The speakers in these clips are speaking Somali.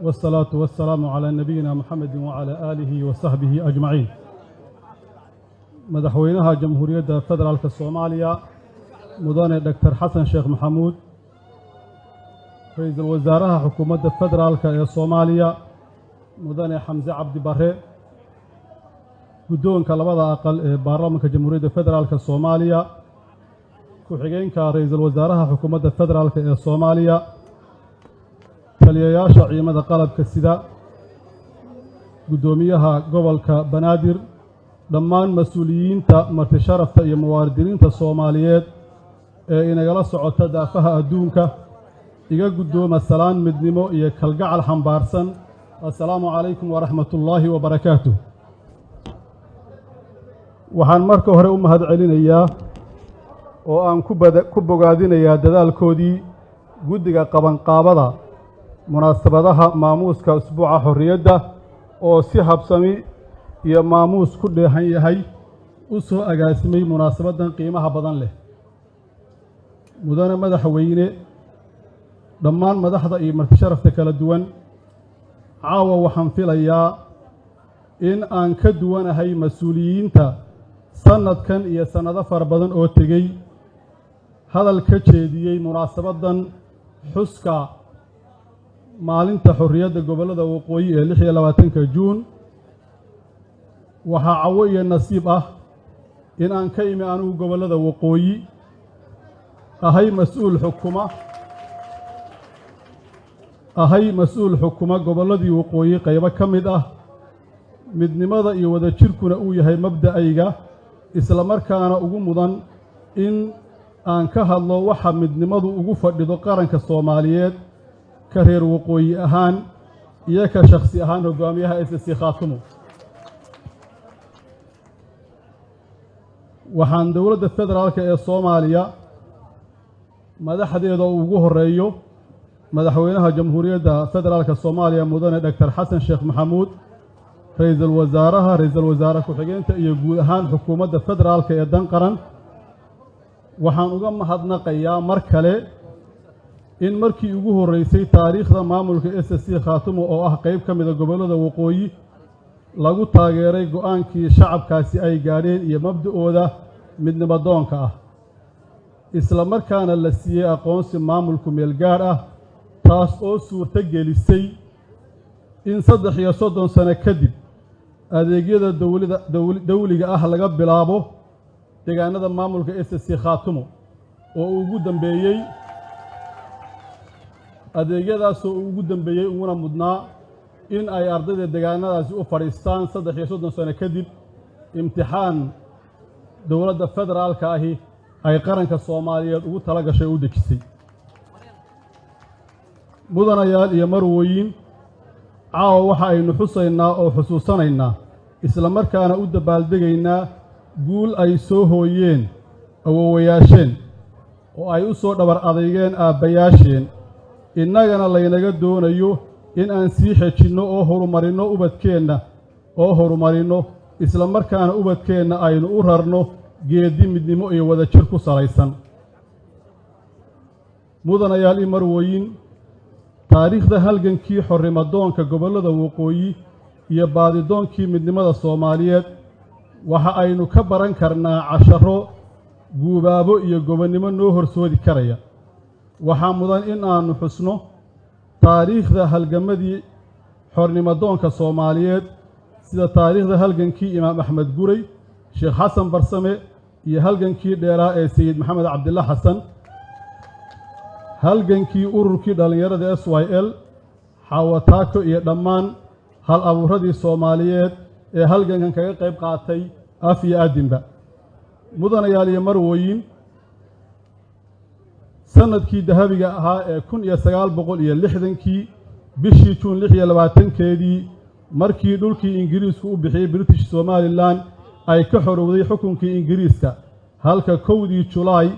والصلاة والسلام على نبينا محمد وعلى آله وصحبه أجمعين. Madaxweynaha Jamhuuriyadda Federaalka Soomaaliya, Mudane Doctor Xasan Sheekh Maxamuud, Ra-iisul Wasaaraha Xukuumadda Federaalka ee Soomaaliya, Mudane Xamse Cabdi Barre, guddoonka labada aqal ee Baarlamaanka Jamhuuriyadda Federaalka Soomaaliya, ku-xigeenka Ra-iisul Wasaaraha Xukuumadda Federaalka ee Soomaaliya, taliyayaasha ciidamada qalabka sida, guddoomiyaha gobolka Banaadir, dhammaan mas-uuliyiinta, marti sharafta iyo muwaadiniinta Soomaaliyeed ee inagala socota daafaha adduunka, iga guddooma salaan midnimo iyo kalgacal xambaarsan. Assalaamu calaykum waraxmatullaahi wabarakaatuh. Waxaan marka hore u mahad celinayaa oo aan ku bogaadinayaa dadaalkoodii guddiga qabanqaabada munaasabadaha maamuuska Usbuuca Xorriyadda oo si habsami iyo maamuus ku dheehan yahay u soo agaasimay munaasabaddan qiimaha badan leh. Mudane Madaxweyne, dhammaan madaxda iyo marti sharafta kala duwan, caawa waxaan filayaa in aan ka duwanahay mas-uuliyiinta sannadkan iyo sannado fara badan oo tegey hadal ka jeediyey munaasabaddan xuska maalinta xorriyadda gobollada waqooyi ee 26-ka Juun. Waxaa cawo iyo nasiib ah in aan ka imi anigu gobollada waqooyi, ahay mas-uul xukuma, ahay mas-uul xukuma gobolladii waqooyi qaybo ka mid ah, midnimada iyo wadajirkuna uu yahay mabda'ayga, isla markaana ugu mudan in aan ka hadlo waxa midnimadu ugu fadhido qaranka Soomaaliyeed, ka reer waqooyi ahaan iyo ka shakhsi ahaan hogaamiyaha SSC Khaatumo. Waxaan dowladda federaalka ee Soomaaliya madaxdeeda ugu horeeyo Madaxweynaha Jamhuuriyadda Federaalka Soomaaliya, Mudane Doctor Xasan Sheekh Maxamuud, Ra-iisul Wasaaraha, Ra-iisul Wasaare ku-xigeenta iyo guud ahaan xukuumadda federaalka ee dan qaran, waxaan uga mahadnaqayaa mar kale in markii ugu horreysay taariikhda maamulka SSC Khaatumo, oo ah qayb ka mida gobollada waqooyi, lagu taageeray go'aankii shacabkaasi ay gaadheen iyo mabda'ooda midnimadoonka ah, isla markaana la siiyey aqoonsi maamulku meel gaadh ah, taas oo suurto gelisay in 33 sano kadib adeegyada dowlada dawliga ah laga bilaabo deegaanada maamulka SSC Khaatumo, oo ugu dambeeyey adeegyadaasoo uu ugu dambeeyey uguna mudnaa in ay ardayda deegaanadaasi u fadhiistaan 33 sano kadib imtixaan dowladda federaalka ahi ay qaranka Soomaaliyeed ugu tala gashay oo u dejisay. Mudanayaal iyo marwooyin, caawa waxa aynu xusaynaa oo xusuusanaynaa, isla markaana u dabaaldegaynaa guul ay soo hooyeen awowayaasheen oo ay u soo dhabar adeygeen aabbayaasheen, innagana laynaga doonayo in aan sii xejinno oo horumarinno ubadkeenna, oo horumarinno, isla markaana ubadkeenna aynu u rarno geeddi midnimo iyo wadajir ku salaysan. Mudanayaal iyo marwooyin, taariikhda halgankii xorrimadoonka gobollada waqooyi iyo baadidoonkii midnimada Soomaaliyeed waxa aynu ka baran karnaa casharro guubaabo iyo gobonnimo noo horsoodi karaya. Waxaa mudan in aannu xusno taariikhda halgamadii xornimadoonka Soomaaliyeed, sida taariikhda halgankii Imaam Axmed Gurey, Sheekh Xasan Barsame iyo halgankii dheeraa ee Sayid Maxamed Cabdilla Xasan, halgankii ururkii dhallinyarada SYL, Xaawataako iyo dhammaan hal abuuradii Soomaaliyeed ee halgankan kaga qayb qaatay af iyo addinba. Mudanayaal iyo marwooyin, sanadkii dahabiga ahaa ee 1960-kii, bishii Juun 26-keedii, markii dhulkii Ingiriisku u bixiyey British Somaliland ay ka xorowday xukunkii Ingiriiska, halka 1dii Julaay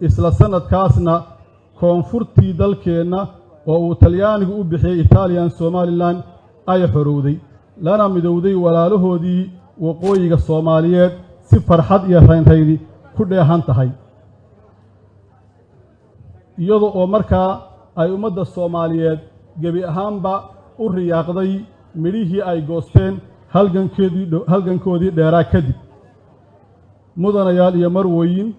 isla sannadkaasna koonfurtii dalkeenna oo uu Talyaanigu u bixiyey Italian Somaliland ay xorowday, lana midowday walaalahoodii waqooyiga Soomaaliyeed si farxad iyo raynrayni ku dheehan tahay, iyada oo markaa ay ummadda Soomaaliyeed Gebi ahaanba u riyaaqday midhihii ay goosteen halgankeedii halgankoodii dheeraa kadib. Mudanayaal iyo marweyin,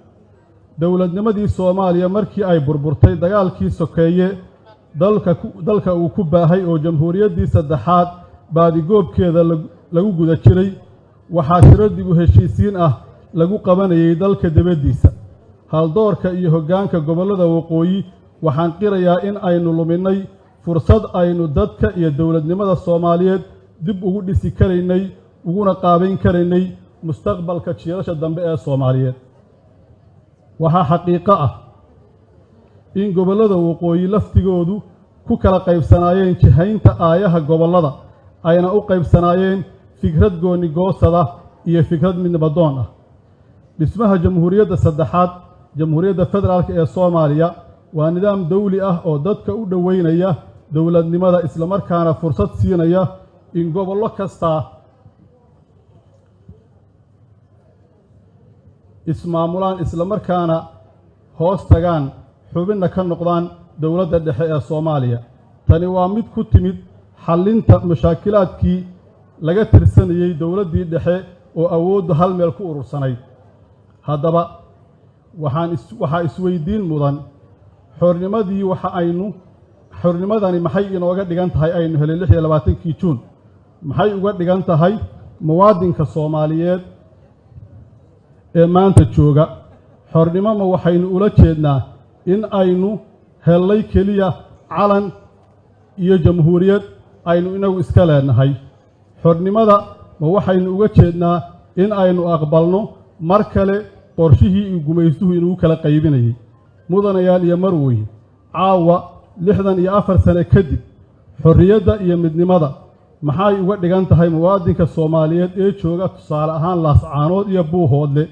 dowladnimadii Soomaaliya markii ay burburtay, dagaalkii sokeeye dalka uu ku baahay oo jamhuuriyaddii saddexaad baadigoobkeeda lagu guda jiray, waxaa shiro dib u heshiisiin ah lagu qabanayay dalka dibaddiisa. Haldoorka iyo hoggaanka gobollada waqooyi, waxaan qirayaa in aynu luminnay fursad aynu dadka iyo dowladnimada Soomaaliyeed dib ugu dhisi karaynay, uguna qaabayn karaynay mustaqbalka jiilasha dambe ee Soomaaliyeed. Waxaa xaqiiqo ah in gobollada waqooyi laftigoodu ku kala qaybsanaayeen jihaynta aayaha gobollada, ayna u qaybsanaayeen fikrad gooni goosada iyo fikrad midnimadoon ah. Dhismaha jamhuuriyadda saddexaad, Jamhuuriyadda Federaalka ee Soomaaliya, waa nidaam dawli ah oo dadka u dhoweynaya dowladnimada, islamarkaana fursad siinaya in gobollo kastaa ismaamulaan, islamarkaana hoos tagaan, xubinna ka noqdaan dowladda dhexe ee Soomaaliya. Tani waa mid ku timid xallinta mashaakilaadkii laga tirsanayey dowladdii dhexe oo awooddu hal meel ku urursanayd. Haddaba waxaa isweydiin mudan, xornimadii waxa aynu xornimadani maxay inooga dhigan tahay aynu helay 26-kii Juun? Maxay uga dhigan tahay muwaadinka Soomaaliyeed ee maanta jooga? Xornimo ma waxaynu ula jeednaa in aynu hellay keliya calan iyo jamhuuriyad aynu inagu iska leenahay? Xornimada ma waxaynu uga jeednaa in aynu aqbalno mar kale qorshihii uu gumaystuhu inugu kala qaybinayay? Mudanayaal iyo marweye, caawa 64 sane kadib, xorriyadda iyo midnimada maxay uga dhigan tahay muwaadinka Soomaaliyeed ee jooga, tusaale ahaan, Laascaanood iyo Buuhoodle,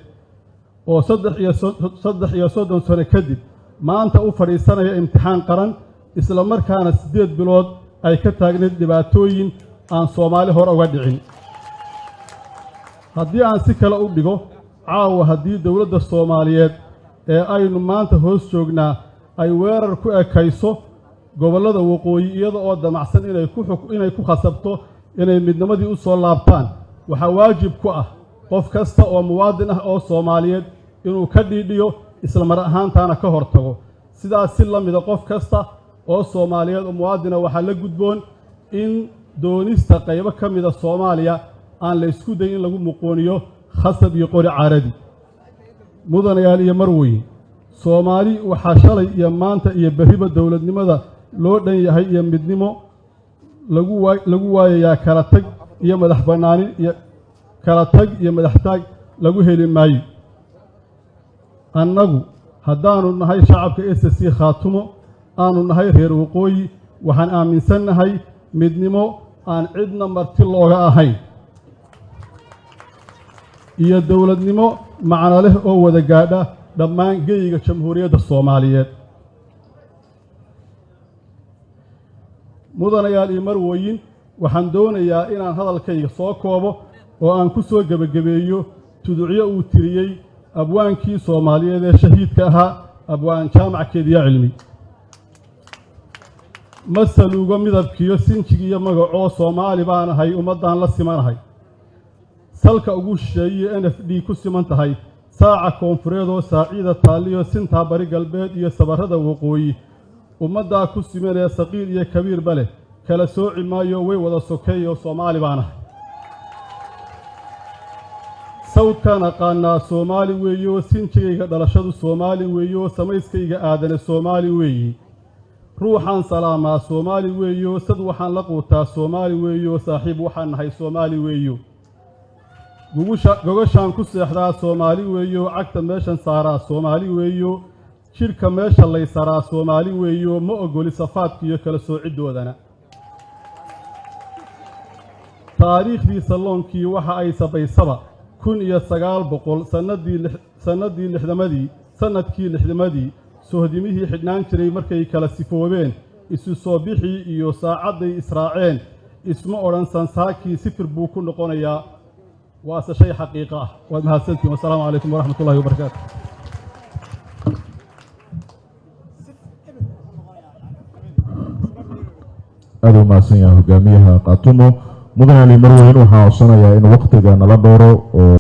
oo 33 sano kadib maanta u fadhiisanaya imtixaan qaran, isla markaana 8 bilood ay ka taagnayd dhibaatooyin aan Soomaali hore uga dhicin? Haddii aan si kale u dhigo, caawa haddii dowladda Soomaaliyeed ee aynu maanta hoos joognaa ay weerar ku ekayso gobollada waqooyi, iyada oo damacsan inay ku khasabto inay midnimadii u soo laabtaan, waxaa waajib ku ah qof kasta oo muwaadin ah oo Soomaaliyeed inuu ka dhiidhiyo, isla mar ahaantaana ka hor tago. Sidaas si la mida, qof kasta oo Soomaaliyeed oo muwaadina waxaa la gudboon in doonista qaybo ka mida Soomaaliya aan la isku dayin in lagu muquuniyo khasab iyo qori caaradi. Mudanayaal iyo marweyn, Soomaali waxaa shalay iyo maanta iyo berriba dowladnimada loo dhan yahay iyo midnimo lagu waayayaa. Kala tag iyo madax bannaanin iyo kala tag iyo madaxtaag lagu heli maayo. Annagu haddaanu nahay shacabka SSC Khaatumo, aanu nahay reer waqooyi, waxaan aaminsannahay midnimo aan cidna marti looga ahayn iyo dowladnimo macno leh oo wada gaadha dhammaan geyiga Jamhuuriyadda Soomaaliyeed. Mudanayaal iyo marwooyin, waxaan doonayaa inaan hadalkayga soo koobo oo aan ku soo gebagabeeyo tuducyo uu tiriyey abwaankii Soomaaliyeed ee shahiidka ahaa, Abwaan Jaamac Kediya Cilmi. Ma saluugo midabkiyo sinjig iyo magacoo, Soomaali baan ahay, ummaddaan la simanahay. Salka ugu shisheeyiyo NFD ku siman tahay, saaca koonfureedoo saaciida taalliyo, sintaa bari galbeed iyo sabarrada waqooyi, ummaddaa ku simanee saqiir iyo kabiirba leh, kala sooci maayo, way wada sokeeyo, Soomaali baan ahay. Sawdkaan aqaanaa Soomaali weeyo, sinjigayga dhalashadu Soomaali weeyo, samayskayga aadane Soomaali weeyi. Ruuxaan salaamaa Soomaali weeyo, sad waxaan la quutaa Soomaali weeyo, saaxiib waxaan nahay Soomaali weeyo. Gugusha gogashaan ku seexdaa Soomaali weeyo, cagta meeshan saaraa Soomaali weeyo, jidhka meesha laysaraa Soomaali weeyo. Ma ogoli safaadkiiyo kala soocidoodana. Taariikhdii salloonkii waxa ay sabaysaba 1900 sannadii lixdamadii, sannadkii lixdamadii, sohdimihii xidhnaan jiray markay kala sifoobeen, isu soo bixii iyo saacadday israaceen, isma odhan sansaakii sifir buu ku noqonayaa, waase shay xaqiiqo ah. Waad mahadsantihin. Wasalaamu calaykum waraxmat ullahi wabarakaatu. Aada u mahadsan yahay hogaamiyaha Qaatumo. Mudane Ali Marweyn, waxaa codsanayaa in waqtiga nala dhowro oo